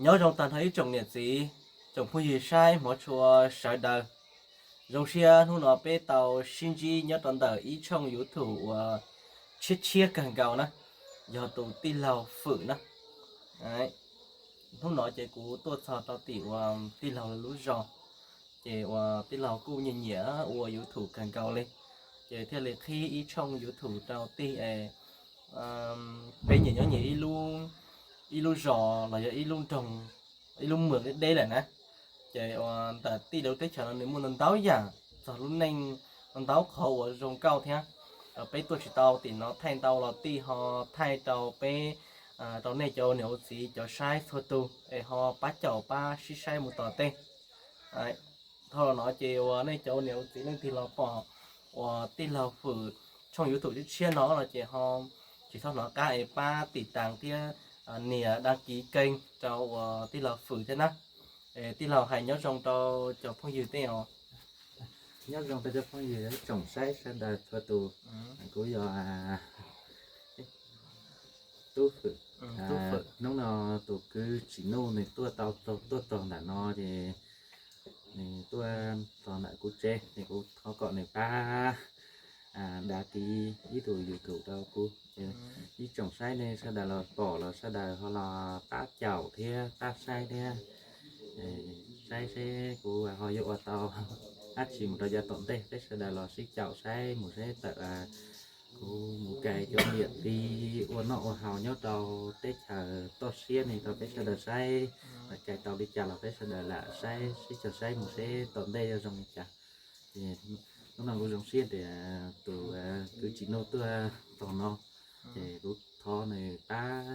Nyob zoo tag nrho ib tsoom niam txiv, tsoom phooj ywg saib hmov tshua sawv daws. Zoo siab hnub no peb tau sib ntsib nyob rau ntawm ib tshooj YouTube uas tshiab tshiab kawg nkaus na, yog tus tij laug Fwm na. Hnub no ces kuv tuaj txog rau tim uas tij laug lub zos, ces uas tij laug kuj nyiam nyiam ua YouTube kawg nkaus li, ces thiaj li qhib ib tshooj YouTube rau tij es peb nyiam nyob nyiam ib lub zos los yog ib lub nroog, ib lub mwm deb deb lawm na. Ces uas ntawm tij lub teb chaws no nws muaj ntau ntau yam, txog lub neej ntau ntau qhov uas zoo nkauj thiab. Peb tuaj tsis tau tim no thaij ntau los tij ho thaij rau peb, rau nej cov niam ua txiv cov saib txhua tus es ho pab caum pab sib saib mus tom tej. Dhau los no ces uas nej cov niam ua txiv leej twg los pom uas tij laug Fwm tshooj YouTube tshiab tshiab no no ces ho tsis txhob hnov qab es pab tim tas thiab nias đăng ký kênh rau uas tij laug Fwm thiab na. Es tij laug hais nyob zoo rau cov phooj ywg tej os. Nyob zoo rau cov phooj ywg tsoom saib sawv daws txhua tus. Kuv yog Tub Fwm. Hnub no tus kwv Tsim Nuj nws tuaj tau, tuaj txog ntawm no ces nws tuaj txog ntawm kuv tsev ces kuv thov kom nws pab đăng ký ib tug YouTube rau kuv. Ib tsoom saib nej sawv daws los pom los sawv daws ho los pab caum thiab pab saib thiab, saib seb kuv ho yuav ua tau dab tsi mus rau yav tom ntej. Peb sawv daws los sib caum saib mus seb tawm kuv mus cais cov niam txiv ua noj ua haus nyob rau teb chaws toj siab ne rau peb sawv daws saib, cais tau li cas los peb sawv daws lam saib sib caum saib mus seb tom ntej yuav zoo li cas. Ces hnub no kuv zoo siab tias tus kwv Tsim Nuj tuaj txog no, ces kuv thov nws pab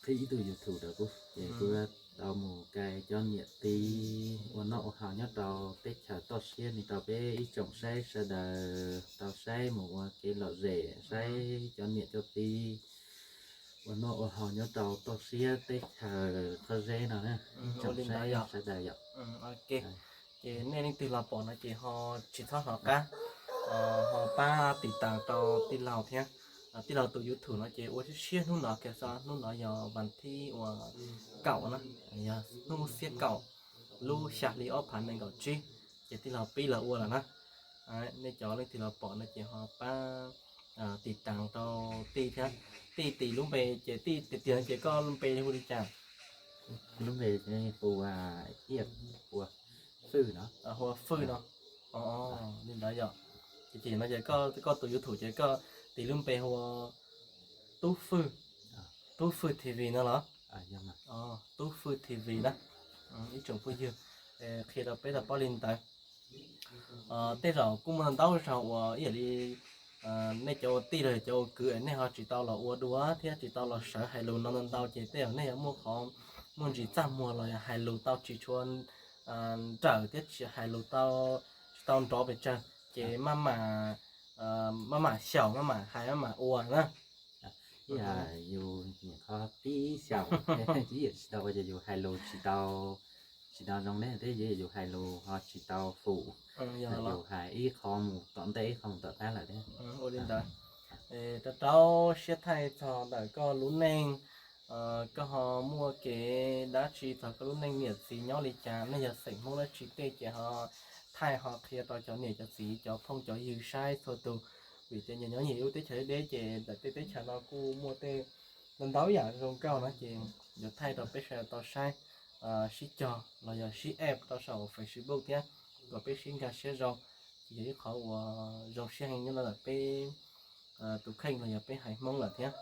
qhib ib tug YouTube rau kuv, ces kuv tau mus cais cov niam txiv ua noj ua haus nyob rau teb chaws toj siab ne rau peb ib tsoom saib sawv daws tau saib mus ua kev lom zem, saib cov niam cov txiv ua noj ua haus nyob rau toj siab teb chaws Qhov Zeb no na. Ib tsoom saib sawv daws yom. Ces nej leej twg los pom no ces ho tsis txhob hnov qab, ho pab tim tas rau tij laug thiab. Tij laug tus YouTube no ces ua siab siab hnub no kiag, xyov hnub no yog vas thib uas kaum na, yog hnub xiab kaum lub xya hli ob phav nees nkaum tsib, ces tij laug pib los ua lawm na. Nej cov leej twg los pom no ces ho pab tim tas rau tij thiab. Tij, tij lub npe ces tij tiag tiag ces koj lub npe hu li cas? Lub npe hu ua Iaj Ua Fwj no. Hu ua Fwj no. Li ntawd yom. Ces no ces koj tus YouTube ces koj tis lub npe hu ua Tub Fwj, Tub Fwj T V no los? Tub Fwj T V na. Ib tsoom phooj ywg, qhia rau peb tau paub li ntawd. Tej zaum kuj muaj ntau zaug uas ib yam li nej cov ua tij los cov ua kwv es nej ho tsis tau los ua dua thiab tsis tau los sawv hais lus no ntau ntau ces tej zaum nej yuav muaj qhov muaj ntsis txaj muag los yog hais lus tau tsis tshua nrawm thiab tsis hais lus tau, tsis tau nrov pes tsawg ces maj mam, maj mam xyaum maj mam hais maj mam ua na. Ib yam yus nyuam qhuav pib xyaum, ib yam tsis tau ua ces yus hais lus tsis tau, tsis tau zoo ne thiab yus hais lus ho tsis tau fum, yus hais ib qho mus tom ntej ib qho mus tom qab lawm thiab. Ua li ntawd, rau rau siab thaij txog ntawm koj lub neej, koj ho muaj kev dab tsi txog koj lub neej niam txiv nyob li cas, nej yog xeem Hmoob dab tsi tej ces ho thaij ho qhia rau cov niam cov txiv cov phooj cov ywg saib txhua tus. Vim tias nyias nyob nyias lub teb chaws deb deb ces ntawm tej teb chaws no kuj muaj tej ntau ntau yam zoo nkauj no ces yuav thaij rau peb sawv daws tau saib, sib cog los yog sib add rau saum Facebook thiab kom peb sib nkag siab zoo. Ces yog ib qhov uas zoo siab heev nyob ntawm peb tus kheej los yog peb haiv Hmoob lawm thiab.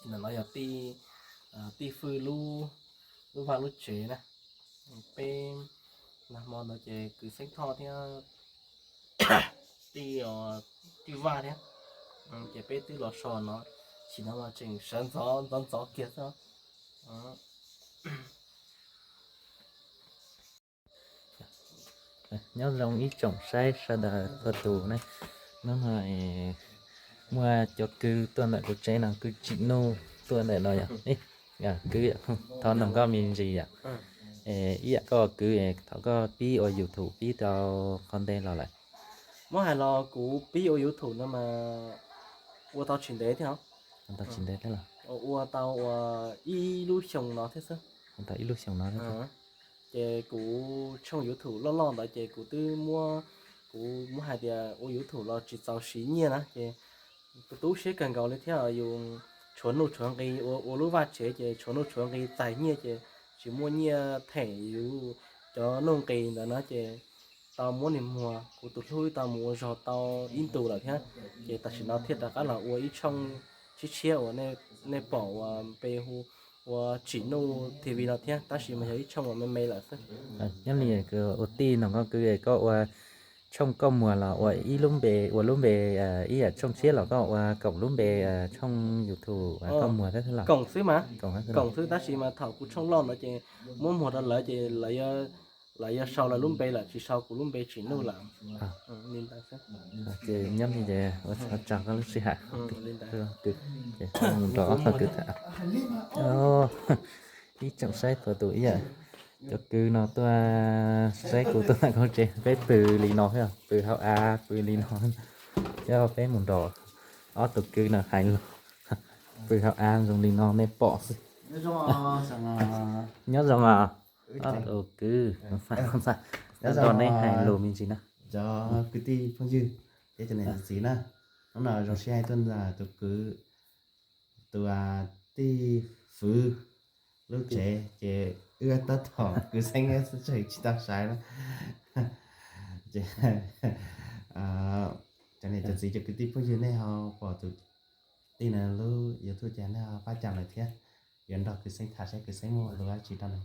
Ntawm no yog tij, tij Fwj lub, lub vaj lub tsev na. Peb nag hmo ntawd ces kwv Xeeb Thoj thiab tij, tij Vaj thiab, ces peb twb los so no, sim no mas tseem sawv ntxov ntxov ntxov kiag xwb. Nyob zoo ib tsoom saib sawv daws txhua tus ne. Hnub no muaj cov kwv tuaj ntawm kuv tsev no, kwv Tsim Nuj tuaj ntawm no yom. Kwv, thov nug koj me ntsis yom. Ib yam koj kwv, thov koj pib ua YouTube pib tau qhov ntev los lawm? Muab hais los kuv pib ua YouTube no mas ua tau tsis ntev thiab os. Ua tau tsis ntev thiab los? Ua tau ua ib lub xyoo no thiab xwb. Ua tau ib lub xyoo no thiab. Ces kuv tshooj YouTube loj loj ntawd ces kuv twb muab, kuv muab hais tias ua YouTube los tsis txaus siv nyiaj na ces kuv tu siab kawg nkaus li thiab yus tshuav nuj tshuav nqi ua, ua lub vaj tsev ces tshuav nuj tshuav nqi txais nyiaj ces tsis muaj nyiaj them yus cov nuj nqis ntawd na ces tau muab niag muag kuv tus hlub tau mus ua zog tau ib ntus lawm thiab ces tam sim no thiaj rov qab los ua ib tshooj tshiab tshiab uas nej pom uas npe hu ua Tsim Nuj T V no thiab tab sis mas yog ib tshooj uas me me lawm xwb. Nyob li ua tij no koj kwv koj ua tshooj koj muag los ua ib lub npe, ua lub npe ib yam tshooj tshiab los koj ua koom lub npe tshooj YouTube koj muag thiab los? Koom xwb mas, koom xwb tab sis mas thaum kuv tshooj loj ntawd ces muab muag rau lawv ces lawv yuav sau lawv lub npe lawm tsis sau kuv lub npe Tsim Nuj lawm. Ces nyob li ces ua tsaug koj lub sij hawm. Ces mus nrog kwv tham. Ib tsoom saib txhua tus ib yam, cov kwv no tuaj saib kuv tuaj nram koj tsev peb pw li no thiab, pw hauv av pw li no. Thiab peb mus nrog ob tug kwv no hais lus, pw hauv av zoo li no nej pom xwb. Nyob zoo os, ob tug kwv, nrog nej hais lus me ntsis na. Cov kwv tij phooj ywg thiab cov niam cov txiv na, hnub no zoo siab hais tuaj ntawm tus kwv, tus tij Fwv lub tsev ces wb tab tom kwv xeeb xwb tsis tau saib na. Ces cov niam cov txiv cov kwv tij phooj ywg nej ho pom tus tij no lub YouTube ces nej ho pab cam lawm thiab, yuav nrog kwv xeeb tham saib kwv xeeb muaj lus dab tsi rau nws.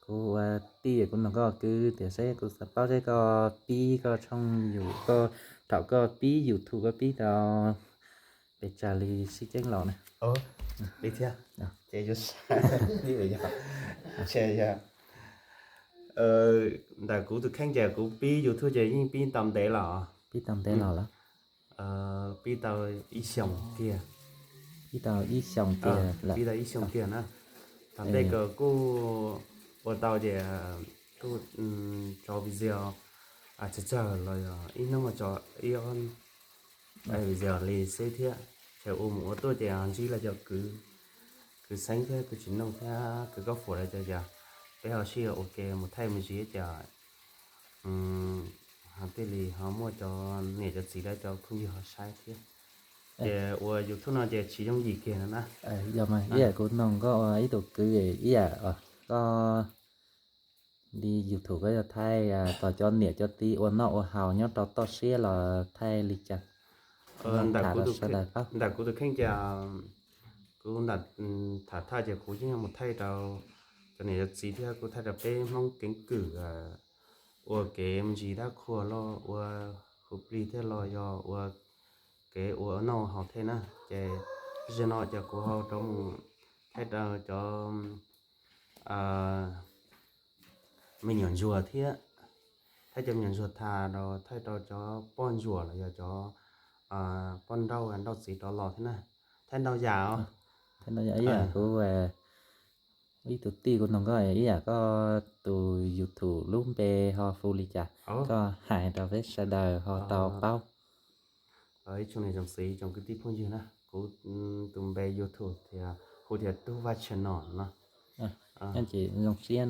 Kuv ua tij kuv nug koj kwv tias saib kuv xav paub saib koj pib koj tshooj YouTube, koj thaum koj pib YouTube koj pib tau pes tsawg li sib ceeb los na? Li thiab, ces yuav saib, ntawm kuv tus kheej ces kuv pib YouTube ces yeej pib tau ntev los. Pib tau ntev los lawm. Pib tau ib xyoos kiag. Pib tau ib xyoos kiag, pib tau ib xyoos kiag na. Thaum ntej kuj ua tau ces kuj tso video tsawg tsawg los yog ib hnub tso ib ob video li xwb thiab. Ces ua mus ua tuaj ces ntsib los cov kwv, kwv xeeb thiab kwv tsis nug thiab kwv koj fuam lawv cov yog peb ho sib ua ke mus thaij me ntsis ces thiaj li ho muaj cov niam cov txiv lawv cov phooj ywg ho saib thiab. Ces ua YouTube no ces tsis yooj yim kiag no na. Yog mas ib yam kuv nug koj ua ib tug kwv ib yam koj li YouTube koj yuav thaij tos cov niam cov txiv ua noj ua haus nyob rau toj siab los thaij li cas? Ntawm kuv tus kheej ces kuv tham thaj ces kuv yeej mus thaij rau cov niam cov txiv thiab kuv thaij rau peb Hmoob keeb kwm ua kev me ntsis dab qhuas los ua hu plig thiab los yog ua kev ua noj haus thiab na. Ces zaum no ces kuv ho rov mus thaij rau cov me nyuam ntsuag thiab, thaij cov me nyuam ntsuag tham los thaij rau cov poj ntsuam los yog cov poj nrauj nrauj txiv rov los thiab na. Thaij ntau yam os. Thaij ntau yam ib yam kuv ib tug tij kuv nug koj ib yam koj tus YouTube lub npe ho hu li cas, koj hais rau peb sawv daws ho tau paub. Ib tsoom niam tsoom txiv tsoom kwv tij phooj ywg na, kuv tus npe YouTube thiab hu tias Tub Vaj Channel no. Ces zoo siab,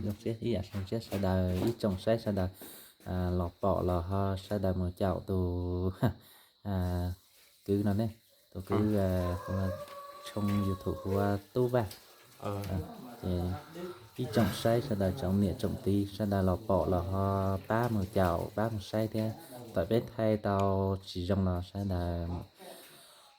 zoo siab ib yam zoo siab sawv daws ib tsoom saib sawv daws los pom los ho sawv daws mus caum tus kwv no ne, tus kwv tshooj YouTube hu ua Tub Vaj. Ces ib tsoom saib sawv daws tsoom niam tsoom txiv sawv daws los pom los ho pab mus caum pab mus saib thiab. Thaum peb thaij tau tsis zoo los sawv daws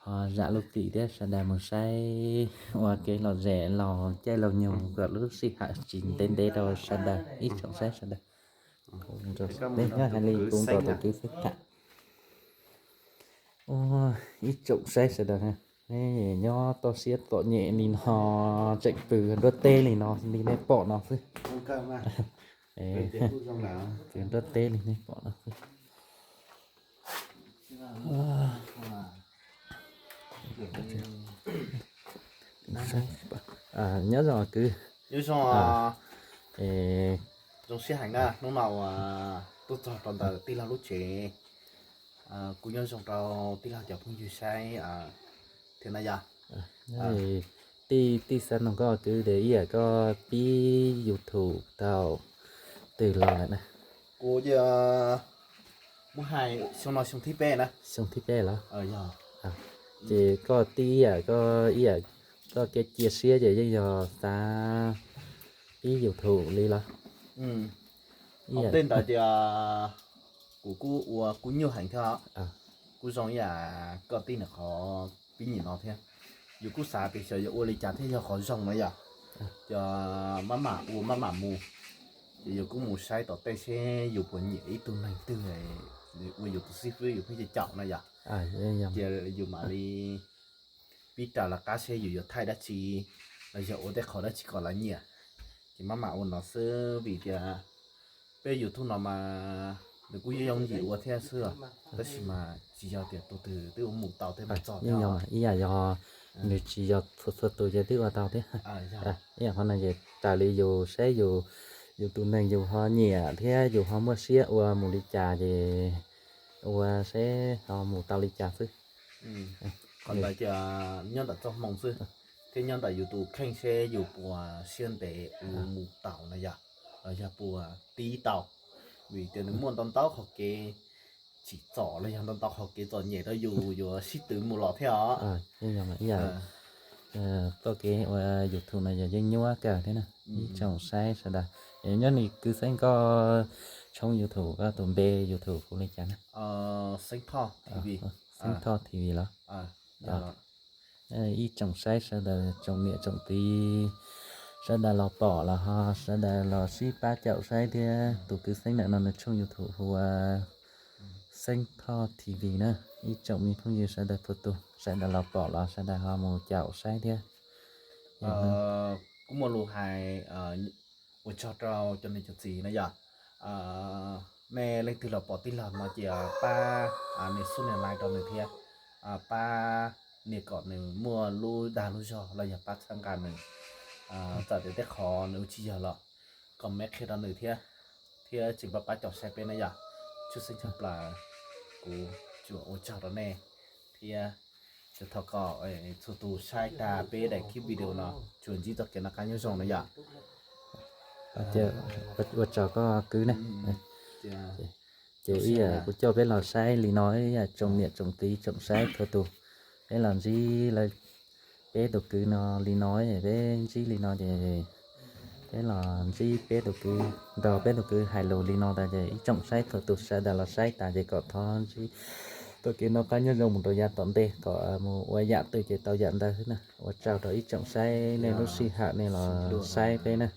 ho zam lub txim thiab sawv daws mus saib ua kev lom zem los caij los nyoog kom lub sij hawm tsis ntev ntev rau sawv daws ib tsoom saib sawv daws. Peb nyob hais li kuv nrog tus kwv xeeb tham. Ib tsoom saib sawv daws, nyob toj siab txom nyem li no tseem pw nruab teb li no li nej pom no xwb. Pw nruab teb li nej pom no xwb. Nyob zoo kwv. Zoo siab heev na, hnub no uas tuaj txog rau ntawm tij laug lub tsev, kuj nyob zoo rau tij laug cov phooj ywg saib thiab na yom. Tij, tij xav noog koj kwv tias ib yam koj pib YouTube tau twg los lawm na? Kuv muab hais xyoo no xyoo thib peb na. Xyoo thib peb los? Ces koj tij ib yam, koj ib yam, koj kev cia siab ces yeej yog xav pib YouTube li los? Tej ntawd tias kuv kuj ua kuj nyuaj heev thiab, kuj zoo ib yam koj tij ntawm qhov pib nyuam no thiab. Yus kuj xav tias xyov yuav ua li cas thiaj yog qhov zoo na yom. Ces maj mam ua maj mam mus, ces yus kuj mus saib tom tej seb yus puas nyiam ib tug neeg twg, ua yus tus xib fwb yus pheej caum caum na yom. Ces yus mam li pib raws lawv qab seb yus yuav thaij dab tsi los yog ua tej qhov dab tsi kom lawv nyiam. Ces maj mam ua no xwb vim tias peb YouTube no mas nws kuj yooj yim ua thiab xwb, tab sis mas tsis yog tias tus twg twb ua mus tau thiab mus txog. Ib yam yog nws tsis yog txhua txhua tus ces twb ua tau thiab. Ib yam qhov no ces raws li yus saib yus, yus tus neeg yus ho nyiam thiab yus ho muaj siab ua mus li cas ces ua seb ho mus tau li cas xwb. Qhov ntawd ces nyob ntawm txoj hmoo xwb, thiab nyob ntawm yus tus kheej seb yus puas siab ntev ua mus taus na yom, los yog puas tib tau. Vim tias nws muaj ntau ntau qhov kev tsim txom los yog ntau ntau qhov kev txom nyem rau yus yuav sib tw mus los thiab os. Txoj kev ua YouTube no yog yeej nyuaj kawg thiab na. Ib tsoom saib sawv daws, nyob li kwv Xeeb koj tshooj YouTube, koj tus npe YouTube hu li cas na? Xeeb Thoj TV los? Ib tsoom saib sawv daws, tsoom niam tsoom txiv sawv daws los pom los ho sawv daws los sib pab caum saib thiab. Tus kwv Xeeb ntawm no nws tshooj YouTube hu ua Xeeb Thoj TV na. Ib tsoom me phooj ywg sawv daws txhua tus sawv daws los pom los sawv daws ho mus caum saib thiab. Kuv muaj lus hais ua tsaug rau cov niam cov txiv na yom. Nej leej twg los pom tij laug no ces pab nias xub nias like rau nws thiab, pab nias kom nws muaj lub dag lub zog los yog pab txhawb nqa nws. Txawm tias tej qhov nws ua tsis yog los comment qhia rau nws thiab, thiab tseem pab pab caum saib peb na yom. Tshwj xeeb tshaj plaws kuv tsuas ua tsaug rau nej thiab. Tsuas thov kom txhua tus saib tag peb daim clip video no tsuas ntsib txoj kev noj qab nyob zoo na yom. Ua tsaug koj kwv na. Ces ib yam kuv coj peb los saib li no, ib yam tsoom niam tsoom txiv tsoom saib txhua tus, peb los ntsib peb tus kwv no li no, peb ntsib li no ces peb los ntsib peb tus kwv, nrog peb tus kwv hais lus li no tas ces ib tsoom saib txhua tus sawv daws los saib tas ces kom thov ntsib txoj kev noj qab nyob zoo mus rau yav tom ntej, kom mus ua yam twg ces tau yam ntawd xwb na. Ua tsaug rau ib tsoom saib nej lub sij hawm nej los saib peb na.